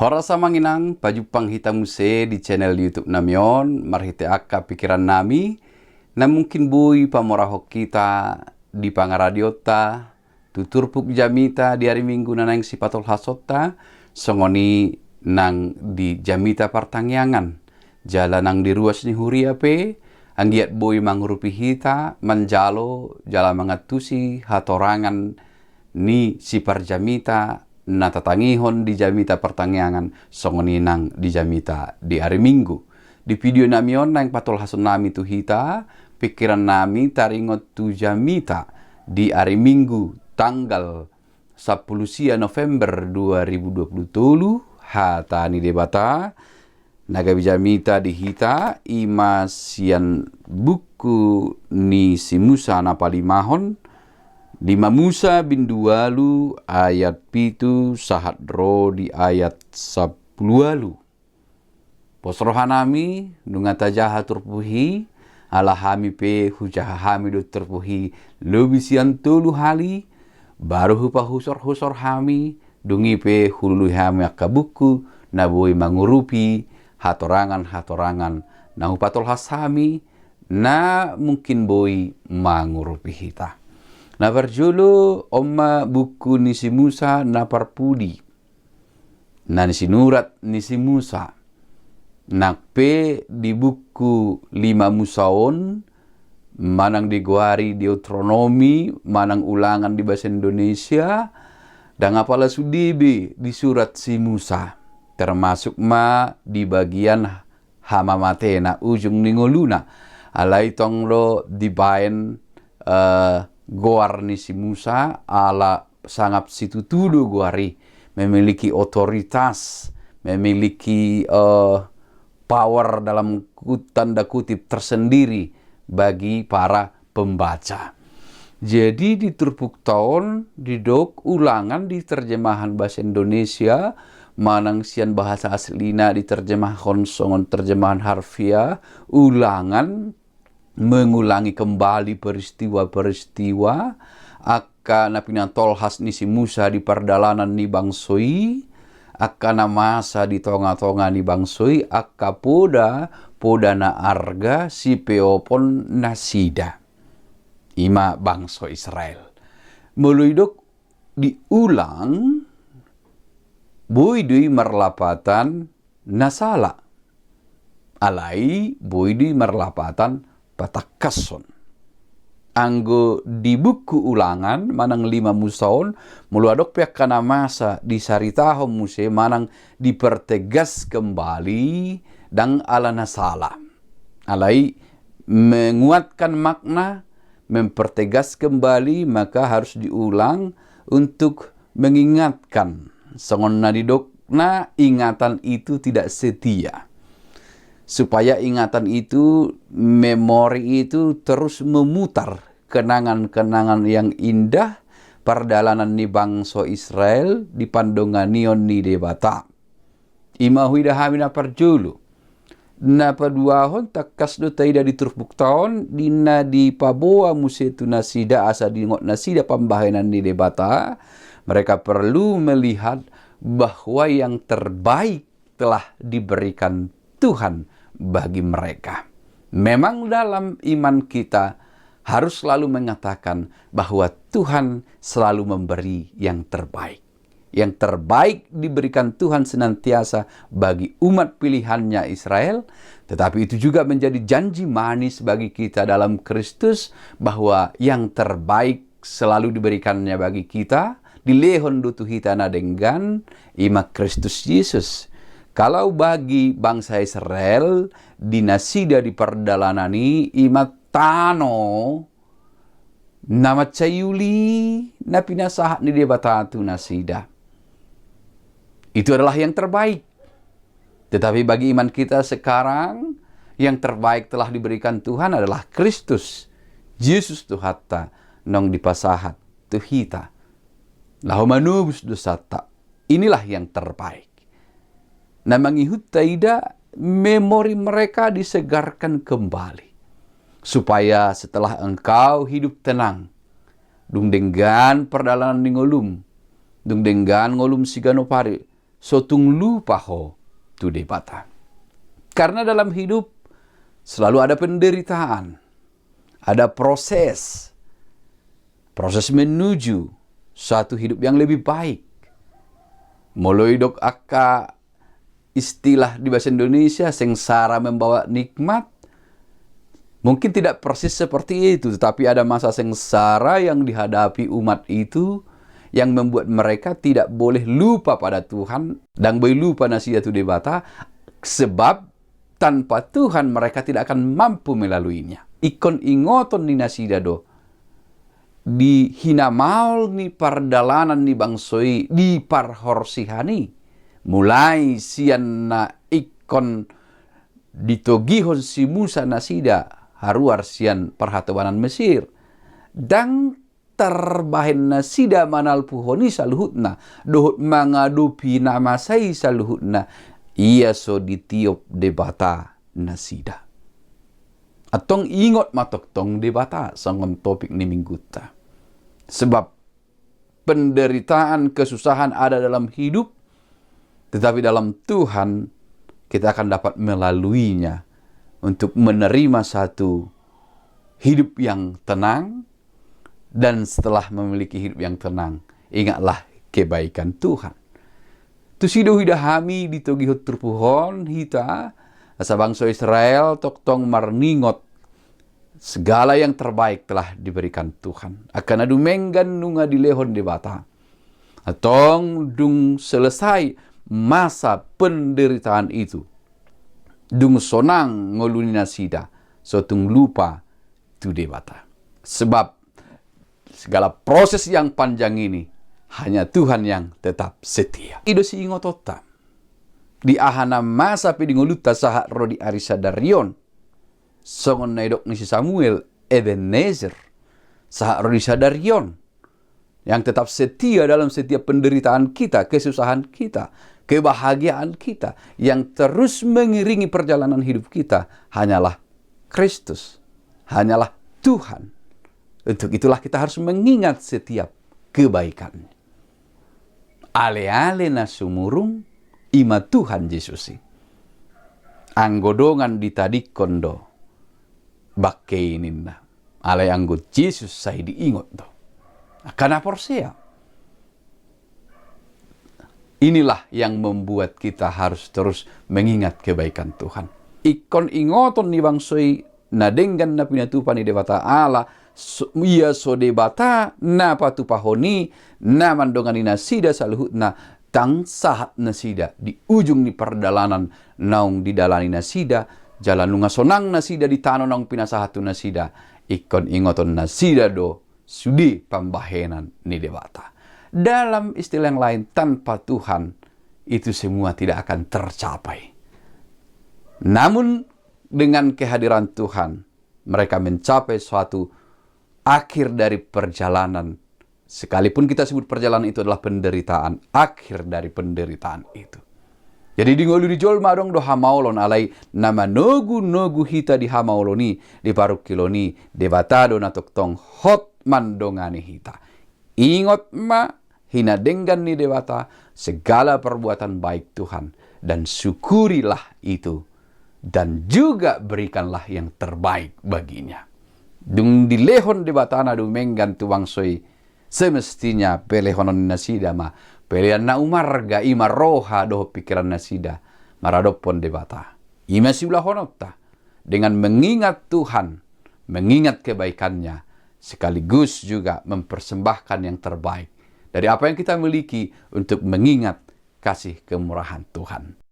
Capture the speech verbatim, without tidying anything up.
Horas amang inang, pajumpang hita muse di channel YouTube nami on, marhite angka pikiran nami, na mungkin boi pamorahon hita di pangaradionta, tu turpuk jamita di ari Minggu na naeng sipatolhasonta, songon i nang di jamita partangiangan, jala nang di ruas ni huria pe, anggiat boi mangurupi hita, manjalo, jala mangantusi hatorangan ni siparjamita, na tatangihon di jamita partangiangan, songon i nang di jamita di ari Minggu. Di video nami on naeng patolhason nami tu hita, pikiran nami taringot tu jamita di ari Minggu tanggal sampulu sia November dua ribu dua pulu tolu, hata ni Debata, na gabe jamita di hita, i ma sian buku ni si Musa na palimahon, lima Musa bindu ualu ayat pitu sahat ro di ayat sampulu ualu. Pos roha nami, nunga tajaha turpuk i, ala hami pe hujaha hami do turpuk i lobi sian tolu hali, baru hupahusorhusor hami, dung i pe hulului hami angka buku na boi mangurupi hatorangan-hatorangan na hupatolhas hami, na mungkin boi mangurupi hita. Na parjolo, on ma buku ni si Musa na parpudi, na nisinurat ni si Musa. Nang pe di buku lima Musa on, manang digoari Deuteronomi, manang Ulangan di bahasa Indonesia, ndang apala sude be disurat si Musa, termasuk ma di bagian hamamatena, ujung ni ngoluna. Alai tong do dibaen, eh, goar ni si Musa, ala sangap situtu do goar i, memiliki otoritas, memiliki, eh, power dalam ku-, tanda kutip tersendiri bagi para pembaca. Jadi di turpukta on didok Ulangan di terjemahan bahasa Indonesia, manang sian bahasa aslina diterjemahon songon terjemahan harfiah, Ulangan mengulangi kembali peristiwa-peristiwa, angka na pinatolhas ni si Musa di pardalanan ni bangso i, angka na masa di tonga-tonga ni bangso i, angka poda, poda na arga sipeopon nasida. I ma bangso Israel. Molo didok diulang, boi do i marlapatan na sala. Alai boi do i marlapatan patangkashon. Anggo di buku Ulangan manang lima Musa on, molo adong pe angka na masa disaritahon muse manang dipertegas kembali, ndang ala na sala. Alai menguatkan makna, mempertegas kembali, maka harus diulang untuk mengingatkan. Songon na didokna, ingatan itu tidak setia. Supaya ingatan itu, memori itu terus memutar kenangan-kenangan yang indah, pardalanan ni bangso Israel di pandonganion ni Debata. I ma huida hami na parjolo. Na paduahon, tangkas do taida di turpukta on, di na dipaboa muse tu nasida asa diingot nasida pambahenan ni Debata, mereka perlu melihat bahwa yang terbaik telah diberikan Tuhan bagi mereka. Memang dalam iman kita harus selalu mengatakan bahwa Tuhan selalu memberi yang terbaik. Yang terbaik diberikan Tuhan senantiasa bagi umat pilihan-Nya Israel, tetapi itu juga menjadi janji manis bagi kita dalam Kristus, bahwa yang terbaik selalu diberikan-Nya bagi kita, dilehon do tu hita na denggan, i ma Kristus Jesus. Kalau bagi bangsa Israel, di nasida di pardalanan i, i ma tano na mansai uli na pinasahat ni Debata tu nasida. Itu adalah yang terbaik. Tetapi bagi iman kita sekarang, yang terbaik telah diberikan Tuhan adalah Kristus, Jesus Tuhanta, naung dipasahat tu hita laho manobus dosanta. Inilah yang terbaik. Na mangihut taida, memori mereka disegarkan kembali. Supaya setelah engkau hidup tenang, dung denggan pardalanan ni ngolum, dung denggan ngolum siganup ari, so tung lupa ho tu Debata. Karena dalam hidup selalu ada penderitaan, ada proses, proses menuju suatu hidup yang lebih baik. Molo didok angka istilah di bahasa Indonesia, sengsara membawa nikmat. Mungkin tidak persis seperti itu, tetapi ada masa sengsara yang dihadapi umat itu yang membuat mereka tidak boleh lupa pada Tuhan, ndang boi lupa nasida tu Debata, sebab tanpa Tuhan mereka tidak akan mampu melaluinya. Ingkon ingoton ni nasida do di hinamaol ni pardalanan ni bangso i di parhorsihan i, mulai sian na ingkon ditogihon si Musa nasida haruar sian parhatobanan Mesir, ndang tarbahen nasida manalpuhon i saluhutna dohot mangadopi na masa i saluhutna, ia so ditiop Debata nasida. Antong ingot ma tongtong Debata songon topik ni minggunta. Sebab penderitaan, kesusahan ada dalam hidup, tetapi dalam Tuhan kita akan dapat melaluinya untuk menerima satu hidup yang tenang, dan setelah memiliki hidup yang tenang, ingatlah kebaikan Tuhan. Tusi do huida hami ditogihon turpuk on hita, asa bangso Israel tongtong marningot segala yang terbaik telah diberikan Tuhan. Angka na dumenggan nunga dilehon Debata. Antong dung selesai masa penderitaan itu, dung sonang ngolu ni nasida, so tung lupa tu Debata. Sebab segala proses yang panjang ini hanya Tuhan yang tetap setia. I do siingotonta di aha na masa pe di ngolunta sahat ro di ari sadari on. Songon na didok ni si Samuel, Ebenezer, sahat ro di sadari on. Yang tetap setia dalam setiap penderitaan kita, kesusahan kita, kebahagiaan kita, yang terus mengiringi perjalanan hidup kita hanyalah Kristus, hanyalah Tuhan. Untuk itulah kita harus mengingat setiap kebaikan-Nya. Ale-ale na sumurung, i ma Tuhan Jesus i. Anggo dongan ditadingkon do bangke i ninna. Alai anggo Jesus sai diingot do. Angka na porsea. Inilah yang membuat kita harus terus mengingat kebaikan Tuhan. Ingkon ingoton ni bangso i na denggan na pinatupa ni Debata Allah, so, ia so Debata na patupahon i, na mandongani nasida saluhutna, ndang sahat nasida di ujung ni pardalanan naung didalani nasida, jala nunga sonang nasida di tano naung pinasahat tu nasida, ingkon ingoton nasida do sude pambahenan ni Debata. Dalam istilah yang lain, tanpa Tuhan itu semua tidak akan tercapai. Namun dengan kehadiran Tuhan, mereka mencapai suatu akhir dari perjalanan. Sekalipun kita sebut perjalanan itu adalah penderitaan, akhir dari penderitaan itu. Jadi di ngolu ni jolma adong do hamaolon, alai na manogunogu hita di hamaolon i, di parungkilon i, Debata do na tongtong hot mandongani hita. Ingot ma hinadenggan ni Debata, segala perbuatan baik Tuhan, dan syukurilah itu, dan juga berikanlah yang terbaik baginya. Dung dilehon Debata na dumenggan tu bangso i, semestinya pelehonon ni nasida ma pelean na umarga, i ma roha dohot pikiran nasida maradophon Debata. I ma siulahononta, dengan mengingat Tuhan, mengingat kebaikan-Nya, sekaligus juga mempersembahkan yang terbaik dari apa yang kita miliki untuk mengingat kasih kemurahan Tuhan.